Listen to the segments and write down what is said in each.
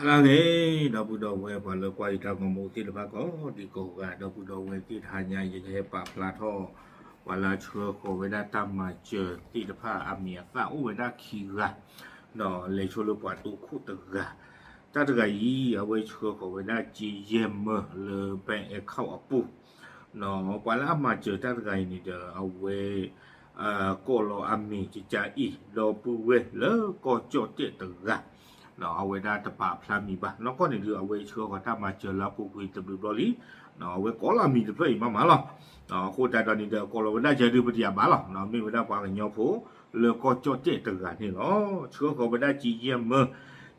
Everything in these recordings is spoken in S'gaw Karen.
ဟါလၢအဂ့ၤ ဒီပုၢ်ဒီဝဲၢ်ပှၤလၢကွၢ်ယတၢ်ဂီၤမူသ့ၣ်တဖၣ်ကိးဒံကိးဂၤ ဒီပုၢ်ဒီဝဲၢ်သ့ၣ်တဟါညါ ယကဟဲပာ်ဖျါထီၣ် ပှၤလၢအဆှၢဃီၤဝဲဒၣ်တၢ်မၤစၢၤသ့ၣ်တဖၣ်အမံၤအသၣ်အိၣ်ဝဲဒၣ်ခံဂၤ ဒီးလဲၤဆိလၢပှၤတိခိၣ်တဂၤ တၢ်တဂၤအံၤ အဝဲဆှၢဃီၤဝဲဒၣ်ကၠ့ယဲၢ်မၢလၢ bank account အပူၤ ပှၤလၢအမၤစၢၤတၢ်တဂၤအံၤန့ၣ်ဒီး အဝဲ ကိးလီၤအမံၤကကါအံၤ ဒီပုၢ်ဝဲၢ်လၢကီၢ်ကၠီၣ်တဲၣ်တဂၤ အဝဲဒၣ်တပာ်ဖျါမံၤဘၣ် နီၢ်ကီၢ်န့ၣ်ဒုး အဝဲဆှၢဃီၤတၢ်မၤစၢၤလၢအပူၤကွံာ်တဘျုးဘျီလံ အဝဲကိးလီၤအမံၤတဖျၢၣ်အံၤမးမးလီၤ. အဃိသတးဒီးန့ၣ်ဒီး ကိးလီၤဝဲဒၣ်ကၠဲဒုးပတယၤဘၣ်လီၤ မ့ၢ်ဝဲဒၣ်ပှၤကညီဖိ လၢကီၢ်ကၠီၣ်တဲၣ်တဂၤန့ၣ်လီၤ. ဆှၢဃီၤဝဲဒၣ်ကၠ့ယဲၢ်မၢ,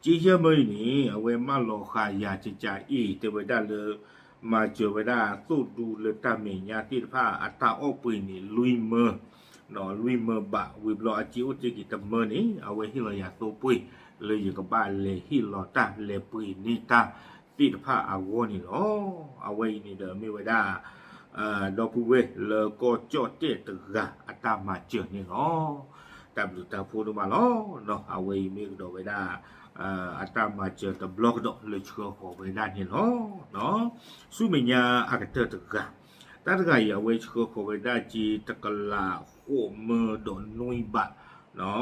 ကၠ့ယဲၢ်မၢအံၤန့ၣ် အဝဲမၢလီၤဃာ်ယၤကကါအံၤ တဲဝဲဒၣ်လၢ မၤစၢၤဝဲဒၣ်သိၣ်ဒူလၢတၢ်မဲာ်ညါသ့ၣ်တဖၣ် အတၢ်အီၣ်ပှ့ၤန့ၣ် လွံၢ်မၢ, လွံၢ်မၢဘး ဝံၤဘျီအကၠ့အိၣ်တ့ၢ်က့ၤတမၢန့ၣ် အဝဲဟ့ၣ်လီၤယၤသိပှ့ၤ လၢယကဘၣ်လဲၤဟ့ၣ်လီၤတၢ်လဲၤပှ့ၤန့ၢ်တၢ်သ့ၣ်တဖၣ်အဂီၢ်န့ၣ်လီၤ. အဝဲအံၤန့ၣ်ဒီးမ့ၢ်ဝဲဒၣ် ဒီပုၢ်ဝဲၢ်လၢကီၢ်ကၠီၣ်တဲၣ်တဂၤအတၢ်မၤစၢၤန့ၣ်လီၤ. တၢ်ဘျုးတၢ်ဖှိၣ်ဒိၣ်မးလီၤ. အဝဲအံၤမ့ၢ်ကဒီးဝဲဒၣ် အတၢ်မၤစၢၤတဘျီကဒီးလၢဆှၢဃီၤဝဲဒၣ်န့ၣ်လီၤ. ဆူမဲာ်ညါအကတၢၢ်တဂၤ, တၢ်တဂၤအံၤ အဝဲဆှၢဃီၤဝဲဒၣ်ကၠ့တကလးဃိးမၢဒီးနွံဘ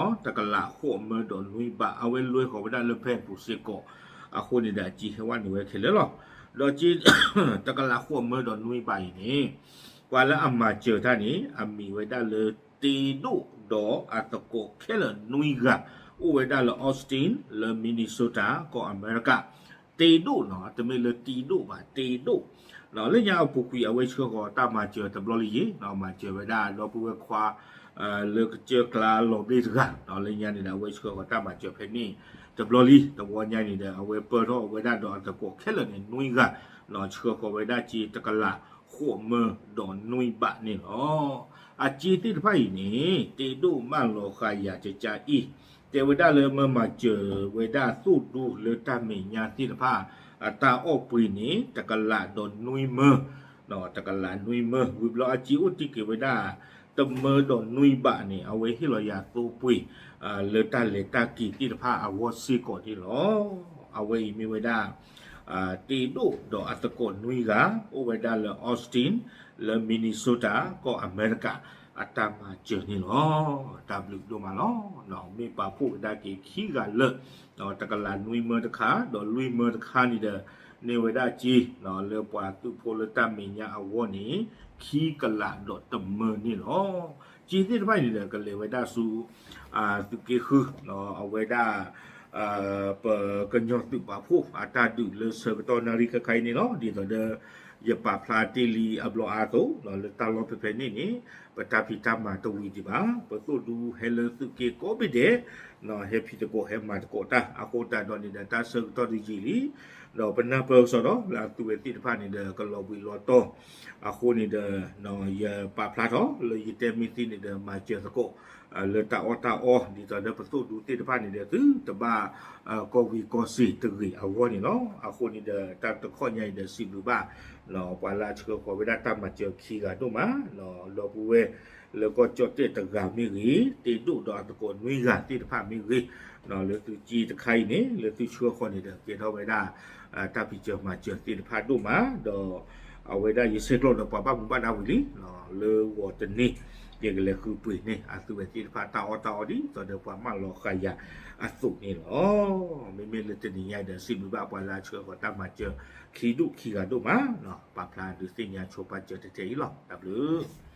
း, တကလးဃိးမၢဒီးနွံဘး အဝဲလွဲဃီၤဝဲဒၣ်လၢဖဲအပူၤစ့ၢ်ကီး, အဃိန့ၣ်ဒီးအကၠ့ဟဲဝဲန့ၢ်ဝဲခဲလၢာ်လီၤ. ဒီးကၠ့ တကလးဃိးမၢဒီးနွံဘးအံၤန့ၣ် ပှၤလၢအမၤစၢၤတၢ်န့ၣ် အမံၤဝဲဒၣ်လၢ တ့ဒိၣ်ဒီးအသကိးခဲလၢာ်နွံဂၤ အိၣ်ဝဲဒၣ်လၢ Austin လၢ Minnesota ကီၢ်အမဲရကၤ, တ့ဒိၣ်နီၤ တမ့ၢ်လၢတံဒိၣ်ဘၣ် တ့ဒိၣ်, လၢညါအပူၤကွံာ်အဝဲဆှၢဃီၤတၢ်မၤစၢၤတဘျီလံယ့ၤ မၤစၢၤဝဲဒၣ်ဒီပုၢ်ဝဲၢ်ခွါ လၢကစၢၢ်ကျါလီၤဘျ့ၣ်တဂၤ, လၢညါန့ၣ်ဒီး အဝဲဆှၢဃီၤတၢ်မၤစၢၤဖဲန့ၣ်တဘျီလံ, တဝီညါန့ၣ်ဒီး အဝဲပၢၢ်ထီၣ်ဝဲဒၣ်ဒီးအသကိးခဲလၢာ်န့ၣ်နွံဂၤ, ဆှၢဃီၤဝဲဒၣ်ကၠ့တကလးဃိးမၢဒီးနွံဘးန့ၣ်လီၤ. အကၠ့သ့ၣ်တဖၣ်အံၤန့ၣ် တ့ဒိၣ်မၢလီၤဃာ်ယၤကကါအံၤ, တဲဝဲဒၣ်လၢမၢမၤစၢၤဝဲဒၣ်သိၣ်ဒူလၢတၢ်မဲာ်ညါသ့ၣ်တဖၣ် အတၢ်အီၣ်ပှ့ၤန့ၣ် တကလးဒီးနွံမၢ, တကလးနွံမၢ ဝံၤဘျီအကၠ့အိၣ်တ့ၢ်က့ၤဝဲဒၣ် တမၢဒီးနွံဘးန့ၣ် အဝဲဟ့ၣ်လီၤယၤသိပှ့ၤ လၢတၢ်လဲၤတၢ်က့ၤသ့ၣ်တဖၣ်အဂီၢ်စ့ၢ်ကီးန့ၣ်လီၤ. အဝဲအံၤမ့ၢ်ဝဲဒၣ် တ့ဒိၣ်ဒီးအသကိးနွံဂၤ အိၣ်ဝဲဒၣ်လၢ Austin လၢ Minnesota ကီၢ်အမဲရကၤ အတၢ်မၤစၢၤန့ၣ်လီၤ. တၢ်ဘျုးဒိၣ်မးလီၤ. မ့ၢ်ပာ်ဖှိၣ်ကဒါက့ၤခံဂၤလၢာ် တကလးနွံမၢတခါ ဒီးလွံၢ်မၢတခါန့ၣ်ဒီး န့ၢ်ဝဲဒၣ်ကၠ့ လၢပှၤသုးဖိလၢတၢ်မဲာ်ညါအဂီၢ်န့ၣ် ခံကလးဒီးတမၢန့ၣ်လီၤ. ကၠ့သ့ၣ်တဖၣ်န့ၣ်ဒီး ကလဲၤဝဲဒၣ်ဆူ သုးက့ဃု အဝဲဒၣ် ပကညီသုးပာ်ဖှိၣ်အတၢ်ဒုးလၢဆၢကတီၢ်နၣ်ရံၣ်ခဲခါအံၤန့ၣ်လီၤ. ဒ်သိးဒီး ယပာ်ဖျါတ့ၢ်လံအဘျီအါအသိး လၢတၢ်လီၢ်ဖဲဖဲန့ၣ်န့ၣ် ပတၢ်ဖံးတၢ်မၤတဝံၤဒံးဘၣ်. ပသိၣ်ဒူဟဲလၢသုးက့ကိးဘ့ၣ်ဒဲး ဟဲဖံးသကိးဟဲမၤသကိးတၢ် အဃိသတးဒီးန့ၣ်ဒီး တၢ်ဆၢကတီၢ်တယံာ်လံ ဒီးပနၢ်ပၢၢ်ကစီဒီလၢအသုဝဲသ့ၣ်တဖၣ်န့ၣ်ဒီး ကလီၤဘှံးလီၤတီၤ အဃိန့ၣ်ဒီး ယပာ်ဖျါထီၣ်လၢယတဲမ့ၢ်သ့န့ၣ်ဒီး မၤစၢၤသကိး လၢတၢ်အီၣ်တၢ်အီ ဒ်သိးဒီးပသိၣ်ဒူသ့ၣ်တဖၣ်န့ၣ်ဒီး သုတဘၣ် ကီၢ်ဝံၤကီၢ်စ့ၤတဂ့ၤအဂီၢ်န့ၣ်လီၤ. အဃိန့ၣ်ဒီး တၢ်တခီညါအံၤဒီး စံးဘျုးဘၣ် ပှၤလၢအဆှၢဃီၤဝဲဒၣ်တၢ်မၤစၢၤခံဂၤဒိၣ်မး ဒီပုၢ်ဝဲၢ်လၢကီၢ်ကၠီၣ်တဲၣ်တဂၤမ့ၢ်ဂ့ၤ, တ့ဒိၣ်ဒီးအသကိးနွံဂၤသ့ၣ်တဖၣ်မ့ၢ်ဂ့ၤ, လၢသုကၠ့တခါအံၤန့ၣ် လၢသုဆှၢဃီၤန့ၣ်ဒီး ကဲထီၣ်ဝဲဒၣ် တၢ်ဖံးစၢၤမၤစၢၤသ့ၣ်တဖၣ်ဒိၣ်မး ဒီးအဝဲဒၣ်ယဆဲးကျိးဒီးပှၤဘၣ်မူဘၣ်ဒါဝံၤလံ, လၢဂီၤတနံၤ ယကလဲၤဃုပှ့ၤန့ၢ်အသုဝဲသ့ၣ်တဖၣ်တၢ်အီၣ်တၢ်အီဒ်သိးဒီးပှၤမၢလီၤဃာ်ယၤအသိးန့ၣ်လီၤ. မ့မ့ၢ်လၢတနံၤညါဒီး စံးဘျုးဘၣ်ပှၤလၢအဆှၢဃီၤတၢ်မၤစၢၤ ခံဒူၣ်ခံဂၤဒိၣ်မး, ပာ်ဖျါဒုးသ့ၣ်ညါဆိပာ်စၢၤတထဲအံၤလီၤ. တၢ်ဘျုး